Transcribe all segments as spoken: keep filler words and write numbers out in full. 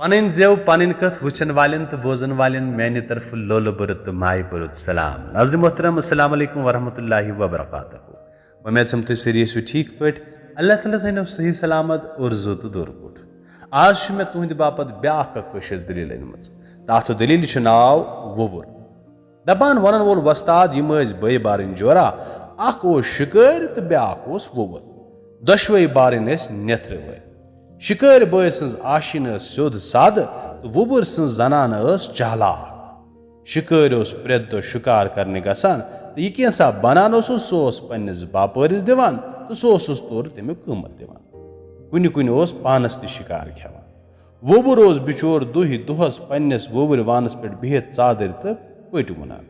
پنٕنۍ زٮ۪و، پنٕنۍ کتھ وٕچھن والٮ۪ن تہٕ بوزن والٮ۪ن میانہِ طرفہٕ لولہٕ بٔرٕتھ تہٕ مایہِ بٔرٕتھ سلام۔ ناظرین محترم، السلام علیکم ورحمۃ اللہ وبرکاتہ۔ وۄمید چھم تُہۍ سٲری ٲسِو ٹھیٖک پٲٹھۍ۔ اللہ تعالیٰ تھٲینو صحیح سلامت، اُرزو تہٕ دوٗر پٲٹھۍ۔ آز چھُ مےٚ تُہنٛدِ باپتھ بیاکھ اکھ کٲشِر دٔلیٖل أنمٕژ، تہٕ اتھ دٔلیٖلہِ چھُ ناو ووٚبُر۔ دپان ونن وول وۄستاد، یِم ٲسۍ بٲے بارٕنۍ جورا، اکھ اوس شِکٲرۍ تہٕ بیاکھ اوس ووٚبُر۔ دۄشوے بارٕنۍ ٲسۍ نیتھرِ وٲلۍ۔ شِکٲرۍ بٲے سٕنٛز آشینۍ ٲس سیوٚد سادٕ تہٕ ووٚبُر سٕنٛز زنانہٕ ٲس چالاک۔ شِکٲرۍ اوس پرٛٮ۪تھ دۄہ شِکار کرنہِ گژھان تہٕ یہِ کینٛژھا بنان اوسُس، سُہ اوس پننِس باپٲرِس دِوان تہٕ سُہ اوسُس تورٕ تمیُک قۭمتھ دِوان۔ کُنہِ کُنہِ اوس پانس تہِ شِکار کھٮ۪وان۔ ووٚبُر اوس بِچور دُہۍ دۄہس پننِس ووٚبرِ وانس پٮ۪ٹھ بِہِتھ ژادٕرۍ تہٕ پٔٹۍ وُنان۔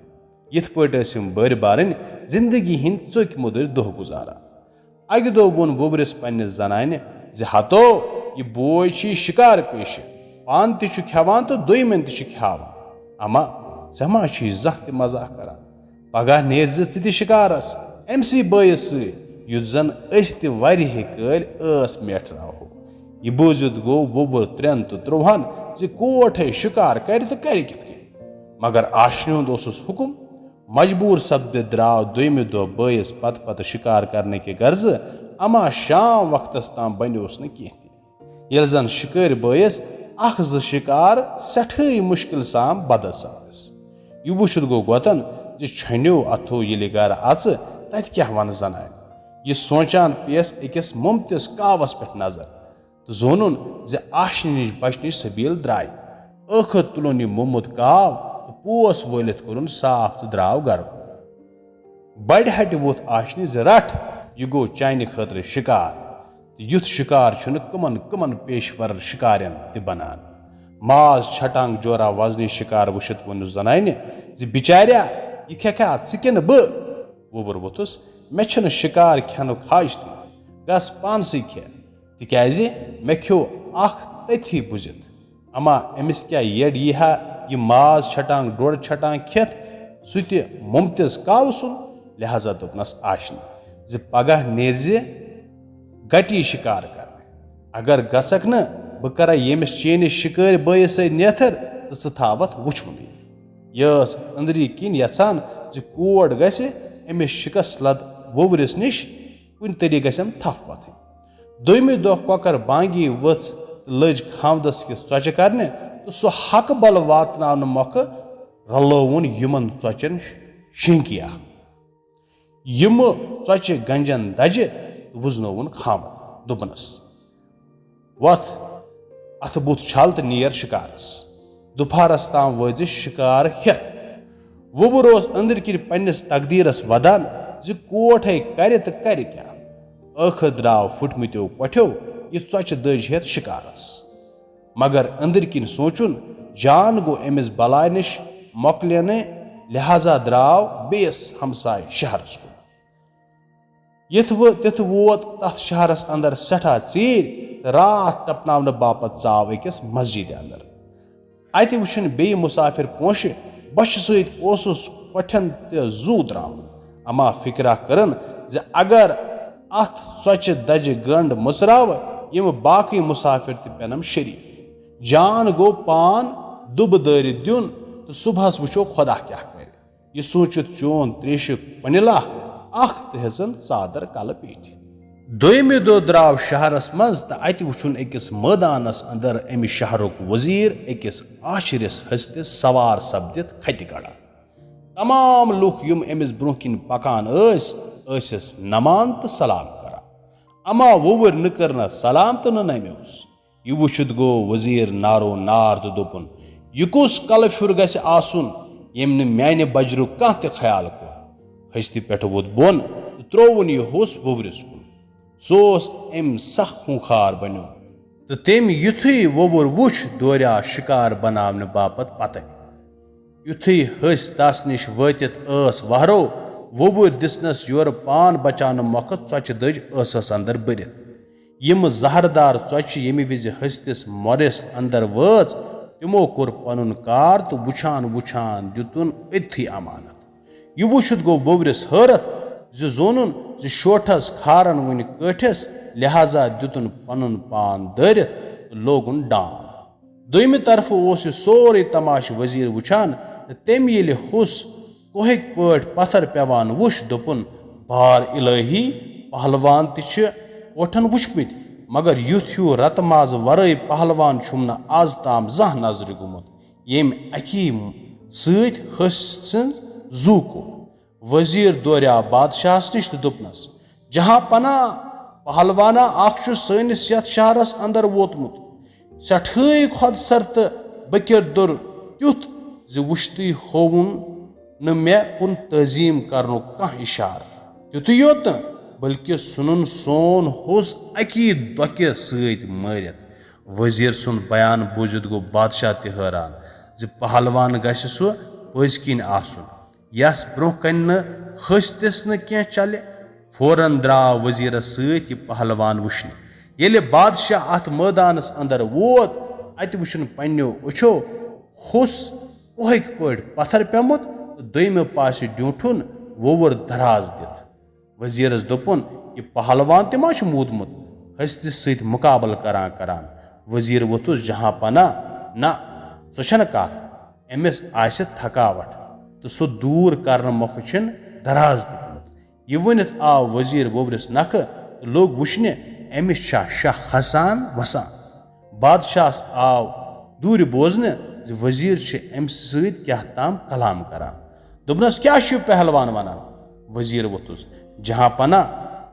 یِتھ پٲٹھۍ ٲسۍ یِم بٔرۍ بارٕنۍ زندگی ہٕنٛدۍ ژٔکۍ مُدٕرۍ دۄہ گُزاران۔ اکہِ دۄہ ووٚن ووٚبرِس پننِس زنانہِ زِ، ہتو، یہِ بوے چھُے شِکار پیشہِ، پانہٕ تہِ چھُ کھٮ۪وان تہٕ دوٚیمٮ۪ن تہِ چھُ کھیاوان۔ اما، ژےٚ ما چھُے زانٛہہ تہِ مزاق کران؟ پگاہ نیرِ زِ ژٕ تہِ شِکارس أمۍ سٕے بٲیِس سۭتۍ، یُتھ زن أسۍ تہِ واریاہہِ کٲلۍ ٲس میٹھراوہو۔ یہِ بوٗزِتھ گوٚو ووٚبُر ترٛٮ۪ن تہٕ ترٛۆہن زِ کوٹھ ہے شِکار کرِ تہٕ کرِ کِتھ کٔنۍ؟ مگر آشنہِ ہُنٛد اوسُس حُکُم۔ مجبوٗر سپدِتھ درٛاو دوٚیمہِ دۄہ بٲیِس پتہٕ پتہٕ شِکار کرنہٕ کہِ غرضہٕ، اما شام وقتس تام بنیوس نہٕ کینٛہہ تہِ۔ ییٚلہِ زن شِکٲرۍ بٲیِس اکھ زٕ شِکار سٮ۪ٹھٕے مُشکِل سان بدس آو۔ یہِ وٕچھِتھ گوٚو گۄتن زِ چھۄنیو اتھو ییٚلہِ گرٕ اژٕ، تتہِ کیٛاہ ونہٕ زنانہِ۔ یہِ سونٛچان پیٚیس أکِس موٚمتِس کاوس پٮ۪ٹھ نظر تہٕ زونُن زِ آشنہِ نِش بچنٕچ سبیٖل درٛاے۔ ٲخٕر تُلُن یہِ موٚمُت کاو تہٕ پوس وٲلِتھ کوٚرُن صاف تہٕ درٛاو گرٕ کُن۔ بڑِ ہٹہِ ووٚتھ آشنہِ زِ، رٹھ، یہِ گوٚو چانہِ خٲطرٕ شِکار۔ تہٕ یُتھ شِکار چھُنہٕ کٕمن کٕمن پیشور شِکارٮ۪ن تہِ بنان۔ ماز چھٹانگ جورا وزنی شِکار وٕچھِتھ ووٚنُس زنانہِ زِ، بِچاریا، یہِ کھٮ۪کھا ژٕ کِنہٕ بہٕ؟ ووٚبُر ووٚتھُس، مےٚ چھُنہٕ شِکار کھٮ۪نُک حاجتٕے، گژھ پانسٕے کھےٚ، تِکیازِ مےٚ کھیوٚو اکھ تٔتھی بُزِتھ۔ اما أمِس کیٛاہ یٔڈ یی ہا یہِ ماز چھٹانگ ڈۄڈ چھٹانگ کھٮ۪تھ، سُہ تہِ موٚمتِس کاوٕ سُنٛد؟ لہذا دوٚپنس آشنہِ زِ پگاہ نیرزِ گٹی شِکار کرنہِ۔ اگر گژھکھ نہٕ، بہٕ کرے ییٚمِس چٲنِس شِکٲرۍ بٲیِس سۭتۍ نیتھٕر تہٕ ژٕ تھاوتھ وُچھوُنٕے۔ یہِ ٲس أنٛدری کِنۍ یژھان زِ کوٹ گژھِ أمِس شِکس لد ووٚورِس نِش کُنہِ طریٖقہٕ گژھٮ۪م تھپھ وۄتھٕنۍ۔ دوٚیمہِ دۄہ کۄکر بانگی ؤژھ تہٕ لٔج خامدس کِس ژۄچہِ کرنہِ تہٕ سُہ حقہٕ بل واتناونہٕ مۄکھٕ رلووُن یِمن ژۄچٮ۪ن شینکی اکھ۔ یِمہٕ ژۄچہِ گنجن دجہِ تہٕ وُزنووُن خامد۔ دوٚپنس، وۄتھ، اتھٕ بُتھ چھل تہٕ نیر شِکارس۔ دُپہرس تام وٲتۍ زِ شِکار ہٮ۪تھ۔ وُبُر اوس أنٛدرۍ کِنۍ پننِس تقدیرس ودان زِ کوٹھ ہے کرِ تہٕ کرِ کیٛاہ۔ ٲخٕر درٛاو پھُٹمٕتیو کۄٹھیو یہِ ژۄچہِ دٔج ہٮ۪تھ شِکارس۔ مگر أنٛدرۍ کِنۍ سونٛچُن، جان گوٚو أمِس بلاے نِش مۄکلینہٕ، لہذا درٛاو بیٚیِس ہمسایہِ شہرس کُن۔ یِتھ و-، تِتھ ووت تتھ شہرس اندر سٮ۪ٹھاہ ژیٖرۍ تہٕ راتھ ٹپناونہٕ باپتھ ژاو أکِس مسجدِ اندر۔ اتہِ وُچھِن بیٚیہِ مُسافِر پونٛشہِ بۄچھِ سۭتۍ اوسُس کۄٹھٮ۪ن تہِ زُو درٛامُت۔ اما فِکرا کٔرٕن زِ اگر اتھ ژۄچہِ دجہِ گنٛڈ مُژراوٕ، یِم باقٕے مُسافِر تہِ پٮ۪نم شریٖک۔ جان گوٚو پان دُبہٕ دٲرِتھ دیُن تہٕ صُبحس وُچھو خۄدا کیٛاہ کرِ۔ یہِ سوٗنٛچِتھ چون تریشہِ پنِلہ اکھ تہٕ ہیژن ژادر کلہٕ پیٹھۍ۔ دوٚیمہِ دۄہ درٛاو شہرس منٛز تہٕ اتہِ وُچھُن أکِس مٲدانس اندر امہِ شہرُک وزیر أکِس آشرِس ہستِس سوار سپدِتھ کھتہِ کڑان۔ تمام لوٗکھ یِم أمِس برٛونٛہہ کِنۍ پکان ٲسۍ، ٲسِس نمان تہٕ سلام کران۔ اما وُوٕرۍ نہٕ کٔرنس سلام تہٕ نہٕ نمیوس۔ یہِ وُچھِتھ گوٚو وزیر نارو نار تہٕ دوٚپُن، یہِ کُس کلہٕ پھیُر گژھِ آسُن، ییٚمۍ نہٕ میانہِ بجرُک کانٛہہ تہِ خیال کوٚر؟ ہستہِ پٮ۪ٹھٕ ووٚتھ بۄن تہٕ ترووُن یہِ ہوٚس وُوٕرِس کُن۔ سُہ اوس أمۍ سخ خوٗنخار بنیومُت۔ تہٕ تٔمۍ یُتھُے ووٚبُر وُچھ، دوریا شِکار بناونہٕ باپتھ پتَے۔ یُتھُے ہسۍ تس نِش وٲتِتھ ٲس وہرو، ووٚبُر دِژنس یورٕ پان بچاونہٕ مۄکھٕ ژۄچہِ دٔج ٲسس اندر بٔرِتھ۔ یِم زہردار ژۄچہِ ییٚمہِ وِزِ ہستِس مۄرِس اندر وٲژ، تِمو کوٚر پنُن کار تہٕ وُچھان وُچھان دیُتُن أتھی امانت۔ یہِ وُچھِتھ گوٚو ووٚورِس حٲرتھ زِ زونُن زِ شوٹھس کھارن وُنہِ کٲٹھِس، لہذا دیُتُن پنُن پان دٲرِتھ تہٕ لوگُن ڈانگ۔ دوٚیمہِ طرفہٕ اوس یہِ سورُے تماشہٕ وزیر وٕچھان تہٕ تٔمۍ ییٚلہِ ہوٚس کوہٕکۍ پٲٹھۍ پتھر پٮ۪وان وُچھ، دوٚپُن، بار الہی، پہلوان تہِ چھِ کوٹھن وٕچھمٕتۍ، مگر یُتھ ہیوٗ رتہٕ مازٕ ورٲے پہلوان چھُم نہٕ از تام زانٛہہ نظرِ گوٚمُت، ییٚمۍ اکی سۭتۍ ہوٚسۍ سٕنٛز زُو کوٚر۔ وزیر دوریاو بادشاہس نِش تہٕ دوٚپنس، جہاں پناہ، پہلوانا اکھ چھُ سٲنِس یتھ شہرس اندر ووتمُت، سٮ۪ٹھٕے خۄد سر تہٕ بکِردُر، تیُتھ زِ وٕچھتٕے ہووُن نہٕ مےٚ کُن تعظیم کرنُک کانٛہہ اشارٕ۔ تیُتُے یوت نہٕ، بلکہِ ژھُنُن سون ہوٚس اکی دۄکہِ سۭتۍ مٲرِتھ۔ وزیر سُنٛد بیان بوٗزِتھ گوٚو بادشاہ تہِ حٲران زِ پہلوان گژھِ سُہ پٔزۍ کِنۍ آسُن، یس برونٛہہ کنہِ نہٕ ہوٚسۍ تِس نہٕ کینٛہہ چلہِ۔ فوراً درٛاو وزیرس سۭتۍ یہِ پہلوان وٕچھنہِ۔ ییٚلہِ بادشاہ اتھ مٲدانس اندر ووت، اتہِ وٕچھُن پننیو أچھو ہوٚس کوہٕکۍ پٲٹھۍ پتھر پیومُت تہٕ دوٚیمہِ پاسہِ ڈیوٗنٛٹھُن ووٚوُر دراز دِتھ۔ وزیرس دوٚپُن، یہِ پہلوان تہِ ما چھُ موٗدمُت؟ ہوٚسۍ سۭتۍ مقابلہٕ کران کران۔ وزیر ووٚتھُس، جہاں پناہ، نہ، سۄ چھنہٕ کتھ، أمِس آسہِ تھکاوٹھ تہٕ سُہ دوٗر کرنہٕ مۄکھٕ چھِن دراز دیُتمُت۔ یہِ ؤنِتھ آو وزیر ووٚورِس نکھٕ تہٕ لوٚگ وٕچھنہِ، أمِس چھا شاہ کھسان وسان۔ بادشاہس آو دوٗرِ بوزنہٕ زِ وزیر چھِ أمۍ سۭتۍ کیٛاہ تام کلام کران۔ دوٚپنس، کیٛاہ چھُ یہِ پہلوان ونان؟ وزیر ووٚتھُس، جہاں پناہ،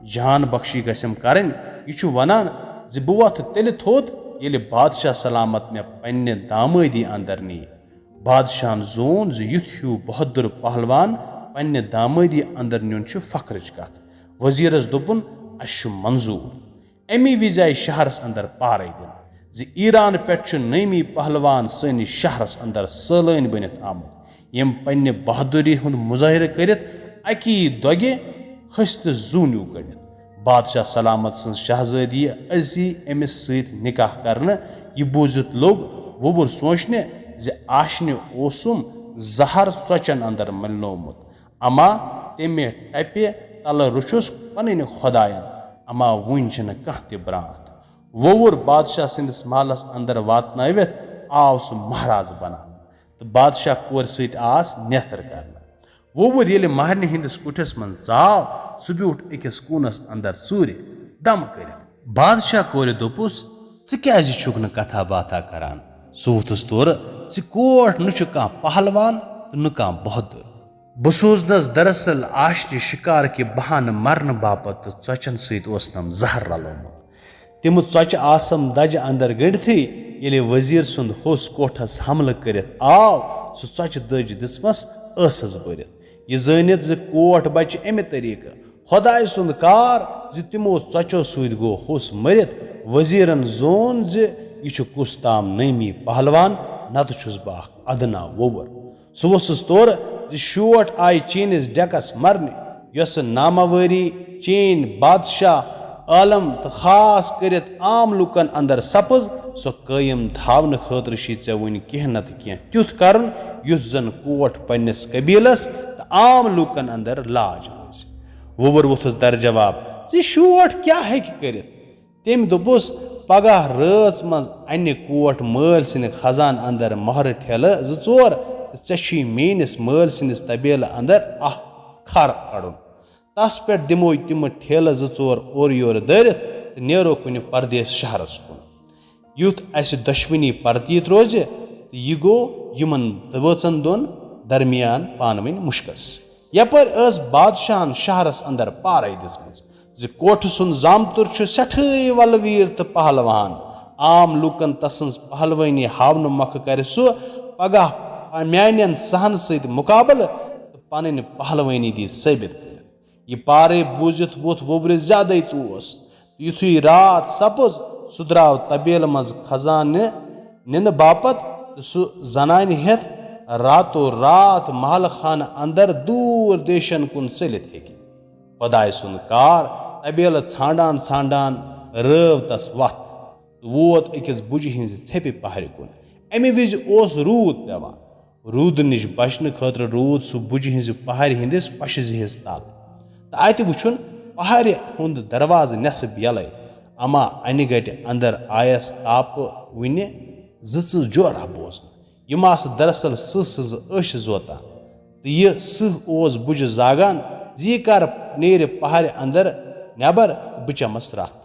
جان بخشی گژھم کرٕنۍ۔ یہِ چھُ ونان زِ بہٕ وۄتھٕ تیٚلہِ تھوٚد، ییٚلہِ بادشاہ سلامت مےٚ پننہِ دامٲدی اندر نِیہِ۔ بادشاہن زون زِ یُتھ ہیوٗ بہادُر پہلوان پننہِ دامٲدی اندر نیُن چھُ فخرٕچ کتھ۔ وزیرس دوٚپُن، اسہِ چھُ منظوٗر۔ امی وِزِ آیہِ شہرس اندر پارے دِنہٕ زِ ایران پٮ۪ٹھ چھُ نٲمی پہلوان سٲنِس شہرس اندر سٲلٲنۍ بٔنِتھ آمُت، ییٚمۍ پننہِ بہادُری ہُنٛد مظٲہرٕ کٔرِتھ اکی دۄگہِ ہوٚسۍ تہٕ زوٗنیوٗ کٔڑِتھ۔ بادشاہ سلامت سٕنٛز شہزٲدی أژی أمِس سۭتۍ نکاح کرنہٕ۔ یہِ بوٗزِتھ لوٚگ ووٚبُر سونٛچنہِ زِ آشنہِ اوسُم زہر ژۄچن اندر ملنومُت، اما تمہِ ٹپہِ تلہٕ رُچھُس پنٕنۍ خۄداین، اما وُنہِ چھنہٕ کانٛہہ تہِ برانٛتھ۔ ووٚوُر بادشاہ سٕنٛدِس محلس اندر واتنٲوِتھ آو سُہ مہراز بناونہٕ تہٕ بادشاہ کورِ سۭتۍ آس نیتھر کرنہٕ۔ ووٚوُر ییٚلہِ مہرنہِ ہٕنٛدِس کُٹھِس منٛز ژاو، سُہ بیوٗٹھ أکِس کوٗنس اندر ژوٗرِ دم کٔرِتھ۔ بادشاہ کورِ دوٚپُس، ژٕ کیازِ چھُکھ نہٕ کتھا باتھا کران؟ سُہ ووٚتھُس تورٕ زِ کوٹھ نہٕ چھُ کانٛہہ پہلوان تہٕ نہٕ کانٛہہ بہادُر۔ بہٕ سوٗزنس دراصل آشنہِ شکار کہِ بہانہٕ مرنہٕ باپتھ تہٕ ژۄچن سۭتۍ اوسنم زہر رلومُت۔ تِمہٕ ژۄچہِ آسم دجہِ اندر گٔنڈتھٕے، ییٚلہِ وزیر سُنٛد ہوٚس کوٹھس حملہٕ کٔرِتھ آو، سُہ ژۄچہِ دٔج دِژمس ٲسس بٔرِتھ۔ یہِ زٲنِتھ زِ کوٹھ بچہِ امہِ طریقہٕ خۄداے سُنٛد کار زِ تِمو ژۄچو سۭتۍ گوٚو ہوٚس مٔرِتھ، وزیرن زون زِ یہِ چھُ کُس تام نٲمی پہلوان، نتہٕ چھُس بہٕ اکھ ادنا ووٚوُر۔ سُہ اوسُس تورٕ زِ شوٹھ آیہِ چٲنِس ڈیکس مرنہِ، یۄسہٕ ناموٲری چٲنۍ بادشاہ عالم تہٕ خاص کٔرِتھ عام لوٗکن اندر سپٕز، سۄ قٲیِم تھاونہٕ خٲطرٕ چھُے ژےٚ وُنہِ کینٛہہ نتہٕ کینٛہہ تیُتھ کرُن، یُتھ زن کوٹھ پننِس قبیلس تہٕ عام لوٗکن اندر لاج روزِ۔ ووٚوُر ووٚتھُس در جواب زِ شوٹھ کیٛاہ ہیٚکہِ کٔرِتھ؟ تٔمۍ دوٚپُس، پگاہ رٲژ منٛز انہِ کوٹھ مٲلۍ سٕنٛدِ خزانہٕ اندر مۄہرٕ ٹھیلہٕ زٕ ژور تہٕ ژےٚ چھُے میٲنِس مٲلۍ سٕنٛدِس طبیلہٕ اندر اکھ کھر کڑُن۔ تس پٮ۪ٹھ دِمو تِمہٕ ٹھیلہٕ زٕ ژور اورٕ یورٕ دٲرِتھ تہٕ نیرو کُنہِ پردیس شہرس کُن۔ یُتھ اسہِ دۄشوٕنی پرتیت روزِ تہٕ یہِ گوٚو یِمن بٲژن دۄن درمیان پانہٕ ؤنۍ مُشکس۔ یپٲرۍ ٲس بادشاہن شہرس اندر پارے دِژمٕژ زِ کوٹھٕ سُنٛد زامتُر چھُ سٮ۪ٹھٕے ولویٖر تہٕ پہلوان۔ عام لوٗکن تسٕنٛز پہلوٲنی ہاونہٕ مۄکھٕ کرِ سُہ پگاہ میانٮ۪ن سہن سۭتۍ مُقابلہٕ تہٕ پنٕنۍ پہلوٲنی دی ثٲبت کٔرِتھ۔ یہِ پارے بوٗزِتھ ووٚتھ ووٚبرِ زیادَے توس۔ یُتھُے راتھ سپٕز، سُہ درٛاو طبیلہٕ منٛز خزانہٕ نِنہٕ باپتھ تہٕ سُہ زنانہِ ہٮ۪تھ راتو راتھ محلہٕ خانہٕ اندر دوٗر دیشن کُن ژٔلِتھ ہیٚکہِ۔ خۄداے سُنٛد کار، طبیلہٕ ژھانڈان ژھانڈان رٲو تس وتھ تہٕ ووت أکِس بُجہِ ہٕنٛزِ ژھیٚپہِ پہرِ کُن۔ امہِ وِزِ اوس روٗد پٮ۪وان۔ روٗدٕ نِش بچنہٕ خٲطرٕ روٗد سُہ بُجہِ ہٕنٛزِ پہرِ ہٕنٛدِس پشہِ زیہِس تل تہٕ اتہِ وُچھُن پہرِ ہُنٛد دروازٕ نٮ۪صٕب یلے، اما انہِ گٹہِ اندر آیس تاپہٕ وُنہِ زٕ ژٕ جورہ بوزنہٕ۔ یِم آسہٕ دراصل سٕہہ سٕنٛزٕ ٲشہِ زوتان۔ تہٕ یہِ سٕہہ اوس بُجہِ زاگان زِ یہِ کر نیرِ پہرِ اندر نٮ۪بر تہٕ بہٕ چمس رتھ۔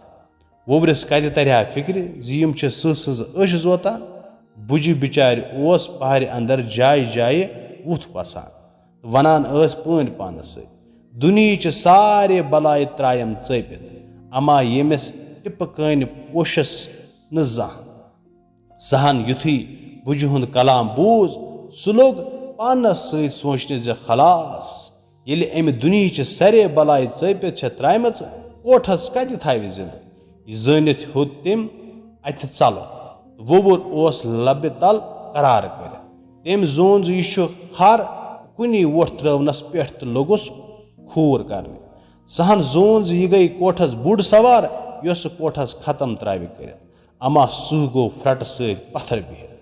ووبرِس کتہِ ترِ ہا فکرِ زِ یِم چھِ سٕہہ سٕنٛزٕ ٲشہِ زوتان؟ بُجہِ بِچارِ اوس پہرِ اندر جایہِ جایہِ وُتھ وسان تہٕ ونان ٲس پٲنۍ پانس سۭتۍ، "دُنیہٕچہِ سارے بلایہِ ترایم ژٲپِتھ، اما ییٚمِس ٹِپہٕ کٲنۍ پوشس نہٕ زانٛہہ۔" سہن یُتھُے بُجہِ ہُنٛد کلام بوٗز، سُہ لوٚگ پانس سۭتۍ سونچنہِ زِ خلاص، ییٚلہِ أمۍ دُنیہٕچہِ سارے بلایہِ ژٲپِتھ چھےٚ ترٛایمژٕ، کوٹھس کتہِ تھاوِ زندٕ؟ یہِ زٲنِتھ ہیوٚت تٔمۍ اتہِ ژلُن۔ ووٚبُر اوس لبہِ تل قرار کٔرِتھ۔ تٔمۍ زون زِ یہِ چھُ خر، کُنی وۄٹھ ترٲونس پٮ۪ٹھ تہٕ لوٚگُس کھوٗر کرنہِ۔ سہن زون زِ یہِ گٔیہِ کوٹھس بُڈ سوار، یۄسہٕ کوٹھس ختم ترٛاوِ کٔرِتھ۔ اما سٕہہ گوٚو پھرٹہٕ سۭتۍ پتھر بِہِتھ۔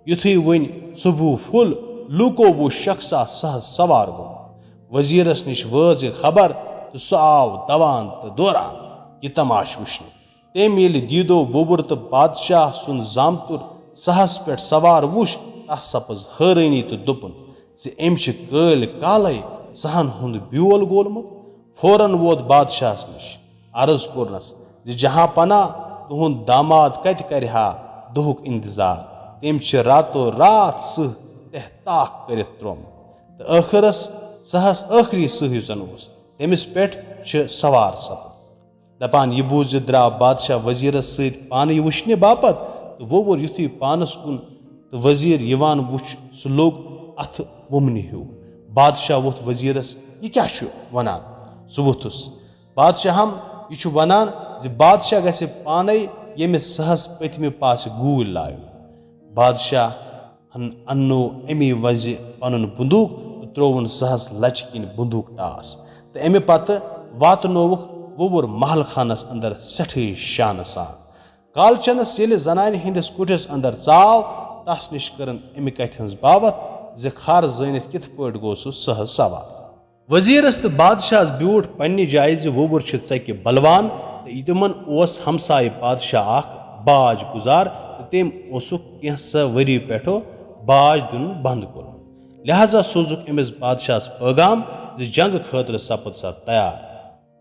یُتھُے وۄنۍ صبح پھوٚل، لوٗکو وُچھ شخصا سٕہس سوار گوٚمُت۔ وزیرس نِش وٲژ یہِ خبر تہٕ سُہ آو دوان تہٕ دوران یہِ تماشہٕ وُچھنہِ۔ تٔمۍ ییٚلہِ دیٖدو ووٚبُر تہٕ بادشاہ سُنٛد زامتُر سٕہس پٮ۪ٹھ سوار وُچھ، تس سپٕز حٲرٲنی تہٕ دوٚپُن زِ أمۍ چھِ کٲلۍ کالے سٕہن ہُنٛد بیول گولمُت۔ فوراً ووت بادشاہس نِش۔ عرض کوٚرنس زِ جہاں پناہ، تُہُنٛد داماد کتہِ کرِ ہا دُہُک انتظار؟ تٔمۍ چھِ راتو راتھ سٕہہ تہہ تاک کٔرِتھ تروومُت۔ تہٕ ٲخرس سٕہس ٲخری سٕہہ یُس زن اوس، تٔمِس پٮ۪ٹھ چھِ سوار سپُد۔ دپان یہِ بوٗزِتھ درٛاو بادشاہ وزیرس سۭتۍ پانہٕ یہِ وٕچھنہِ باپتھ، تہٕ ووٚوُر یُتھُے پانس کُن تہٕ وزیر یِوان وُچھ، سُہ لوٚگ اتھٕ وُمنہِ ہیوٗ۔ بادشاہ ووٚتھ وزیرس، "یہِ کیٛاہ چھُ ونان؟" سُہ ووٚتھُس۔ بادشاہم، یہِ چھُ ونان زِ بادشاہ گژھِ پانے ییٚمِس سٕہس پٔتمہِ پاسہِ گوٗلۍ لایُن۔ بادشاہن اننوو امی وزِ پنُن بندوٗق تہٕ ترووُن سٕہس لچہِ کِنۍ بندوٗق ٹاس، تہٕ امہِ پتہٕ واتنووُکھ ووٚوُر محل خانس اندر سٮ۪ٹھٕے شانہٕ سان۔ کالچنس ییٚلہِ زنانہِ ہٕنٛدِس کُٹھِس اندر ژاو، تس نِش کٔرٕن امہِ کتھِ ہٕنٛز باوتھ زِ خر زٲنِتھ کِتھ پٲٹھۍ گوٚو سُہ سٕہس سوار۔ وزیرس تہٕ بادشاہس بیوٗٹھ پننہِ جایہِ زِ ووٚبُر چھِ ژکہِ بلوان، تہٕ تِمن اوس ہمسایہِ بادشاہ اکھ باج گُزار، تہٕ تٔمۍ اوسُکھ کینٛژھا ؤری پٮ۪ٹھو باج دیُن بنٛد کوٚرمُت۔ لہذا سوٗزُکھ أمِس بادشاہس پٲغام زِ جنگہٕ خٲطرٕ سپد سا تیار،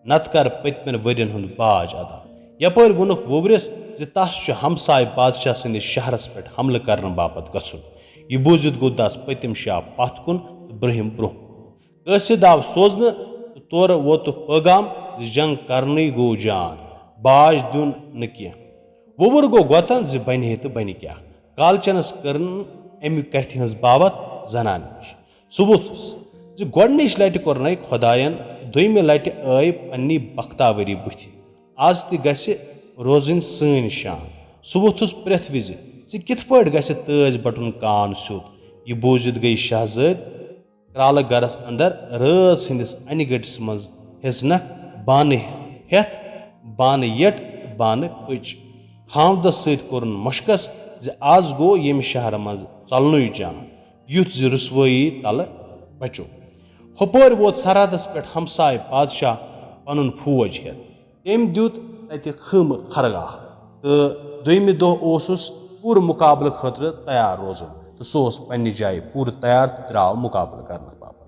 نتہٕ کر پٔتمٮ۪ن ؤرین ہُنٛد باج ادا۔ یپٲرۍ ووٚنُکھ ووٚبرِس زِ تس چھُ ہمسایہِ بادشاہ سٕنٛدِس شہرس پٮ۪ٹھ حملہٕ کرنہٕ باپتھ گژھُن۔ یہِ بوٗزِتھ گوٚو دس پٔتِم شاہ پتھ کُن تہٕ برٛونٛہِم برٛونٛہہ کُن۔ قٲصد آو سوزنہٕ تہٕ تورٕ ووتُکھ پٲغام زِ جنگ کرنٕے گوٚو جان، باج دیُن نہٕ کینٛہہ۔ ووٚبُر گوٚو گۄتن زِ بنہِ ہے تہٕ بنہِ کیٛاہ۔ کالچنس کٔرٕن امہِ کتھِ ہٕنٛز باوتھ زنانہِ نِش۔ سُہ ووٚژھُس زِ گۄڈٕنِچ لٹہِ کوٚرنَے خۄداین، دوٚیمہِ لٹہِ ٲے پننی بختاوری بُتھِ۔ از تہِ گژھِ روزٕنۍ سٲنۍ شان۔ سُہ ووٚتھُس پرٛٮ۪تھ وِزِ زِ کِتھ پٲٹھۍ گژھِ تٲج بٹُن کان سیوٚد۔ یہِ بوٗزِتھ گٔیہِ شہزٲدۍ کرالہٕ گرس اندر رٲژ ہٕنٛدِس انہِ گٔٹِس منٛز ہیژنکھ بانہٕ ہٮ۪تھ، بانہٕ یٹ، بانہٕ پٔچ۔ خامدس سۭتۍ کوٚرُن مشکس زِ از گوٚو ییٚمہِ شہرٕ منٛز ژلنُے جان، یُتھ زِ رسوٲیی تلہٕ بچو۔ ہپٲرۍ ووت سرحدس پٮ۪ٹھ ہمسایہِ بادشاہ پنُن فوج ہٮ۪تھ۔ تٔمۍ دیُت تتہِ خۭمہٕ خرگاہ تہٕ دوٚیمہِ دۄہ اوسُس پوٗرٕ مُقابلہٕ خٲطرٕ تیار روزُن، تہٕ سُہ اوس پننہِ جایہِ پوٗرٕ تیار تہٕ درٛاو مُقابلہٕ کرنہٕ باپتھ۔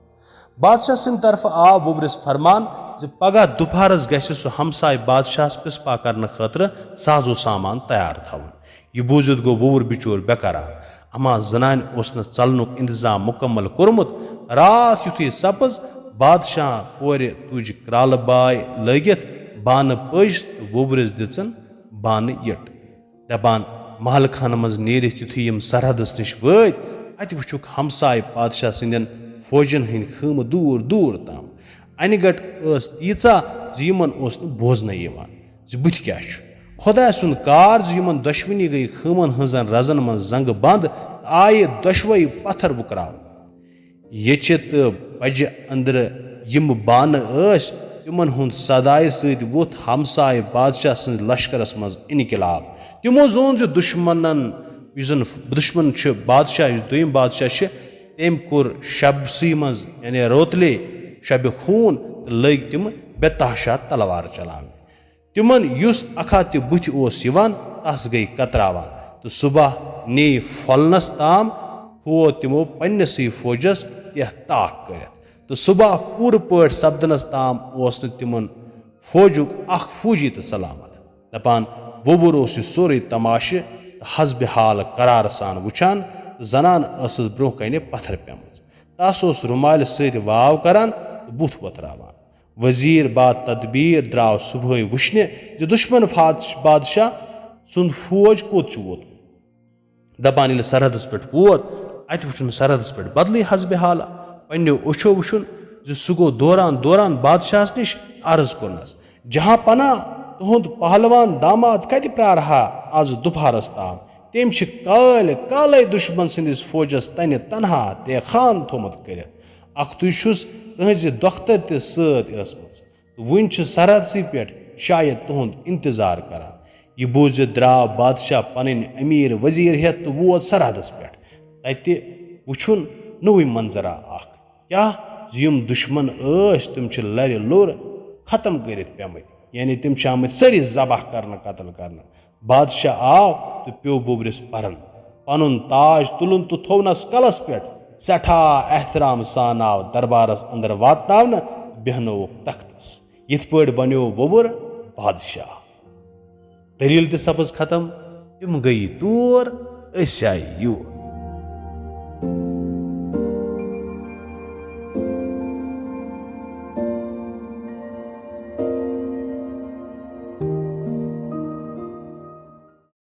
بادشاہ سٕنٛدِ طرفہٕ آو ووٚبرِس فرمان زِ پگاہ دُپہرس گژھِ سُہ ہمسایہِ بادشاہس پِسپا کرنہٕ خٲطرٕ ساز و سامان تیار تھاوُن۔ یہِ بوٗزِتھ گوٚو ووٚبُر بِچور بے قرار۔ اما زنانہِ اوس نہٕ ژلنُک انتظام مُکمل کوٚرمُت۔ راتھ یُتھُے سپٕز، بادشاہ کورِ تُج کرالہٕ باے لٲگِتھ بانہٕ پٔج تہٕ ووٚبرِس دِژٕن بانہٕ یٔٹ۔ دپان، محل خانہٕ منٛز نیٖرِتھ یُتھُے یِم سرحدس نِش وٲتۍ، اتہِ وُچھُکھ ہمسایہِ بادشاہ سٕنٛدٮ۪ن فوجن ہٕنٛدۍ خۭمہٕ دوٗر دوٗر تام۔ انہِ گٔٹ ٲس تیٖژاہ زِ یِمن اوس نہٕ بوزنَے یِوان زِ بُتھِ کیٛاہ چھُ۔ خۄداے سُنٛد کار زِ یِمن دۄشوٕنی گٔیہِ خۭمن ہٕنٛزن رزن منٛز زنٛگہٕ بنٛد تہٕ آیہِ دۄشوَے پتھر وُکراونہٕ۔ یچہِ تہٕ پجہِ اندرٕ یِم بانہٕ ٲسۍ، تِمن ہُنٛد صدایہِ سۭتۍ ووٚتھ ہمسایہِ بادشاہ سٕنٛز لشکرس منٛز انقلاب۔ تِمو زون زِ دُشمنن، یُس زن دُشمن چھُ بادشاہ، یُس دوٚیِم بادشاہ چھُ، تٔمۍ کوٚر شبسٕے منٛز، یعنی روتلے شبِ خوٗن، تہٕ لٔگۍ تِم بے تحاشا تلوار چلاونہِ۔ تِمن یُس اکھا تہِ بُتھِ اوس یِوان، تس گٔیہِ کتراوان۔ تہٕ صبح نیہِ پھۄلنس تام تھوو تِمو پننِسٕے فوجس تیہ طاق کٔرِتھ۔ تہٕ صبح پوٗرٕ پٲٹھۍ سپدنس تام اوس نہٕ تِمن فوجُک اکھ فوجی تہِ سلامت۔ دپان، ووٚبُر اوس یہِ سورُے تماشہٕ تہٕ حسبِ حال قرارٕ سان وٕچھان تہٕ زنان ٲسٕس برونٛہہ کنہِ پتھر پیمٕژ۔ تس اوس رُمالہِ سۭتۍ واو کران تہٕ بُتھ وۄتھراوان۔ وزیر با تدبیر درٛاو صبحٲے وٕچھنہِ زِ دُشمن فاتش-، بادشاہ سُنٛد فوج کوٚت چھُ ووتمُت۔ دپان، ییٚلہِ سرحدس پٮ۪ٹھ ووت، اتہِ وٕچھُن سرحدس پٮ۪ٹھ بدلٕے حسبِ حالا۔ پننیو أچھو وٕچھُن زِ سُہ گوٚو دوران دوران بادشاہس نِش، عرض کوٚرنس، جہاں پناہ، تُہُنٛد پہلوان داماد کتہِ پرارہا از دُپہرس تام؟ تٔمۍ چھِ کالۍ کالے دُشمن سٕنٛدِس فوجس تنہِ تنہا تہٕ خان تھوٚمُت کٔرِتھ۔ اکھتُے چھُس تُہنٛزِ دۄختر تہِ سۭتۍ ٲسمٕژ۔ تہٕ وُنہِ چھِ سرحدسٕے پٮ۪ٹھ شاید تُہُنٛد انتظار کران۔ یہِ بوٗزِتھ درٛاو بادشاہ پنٕنۍ امیر وزیر ہٮ۪تھ تہٕ ووت سرحدس پٮ۪ٹھ۔ تتہِ وُچھُن نوٚوُے منظرا اکھ۔ کیاہ زِ یِم دُشمن ٲسۍ، تِم چھِ لرِ لوٚر ختم کٔرِتھ پیمٕتۍ، یعنی تِم چھِ آمٕتۍ سٲری ذبح کرنہٕ، قتل کرنہٕ۔ بادشاہ آو تہٕ پیوٚو بوبرِس پرن۔ پنُن تاج تُلُن تہٕ تھوونس کلس پٮ۪ٹھ۔ سٮ۪ٹھاہ احترام سان آو دربارس اندر واتناونہٕ، بیہنووُکھ تختس۔ یِتھ پٲٹھۍ بنیوو ووبُر بادشاہ۔ دٔلیٖل تہِ سپٕز ختم۔ تِم گٔیہِ تور، أسۍ آیہِ یور۔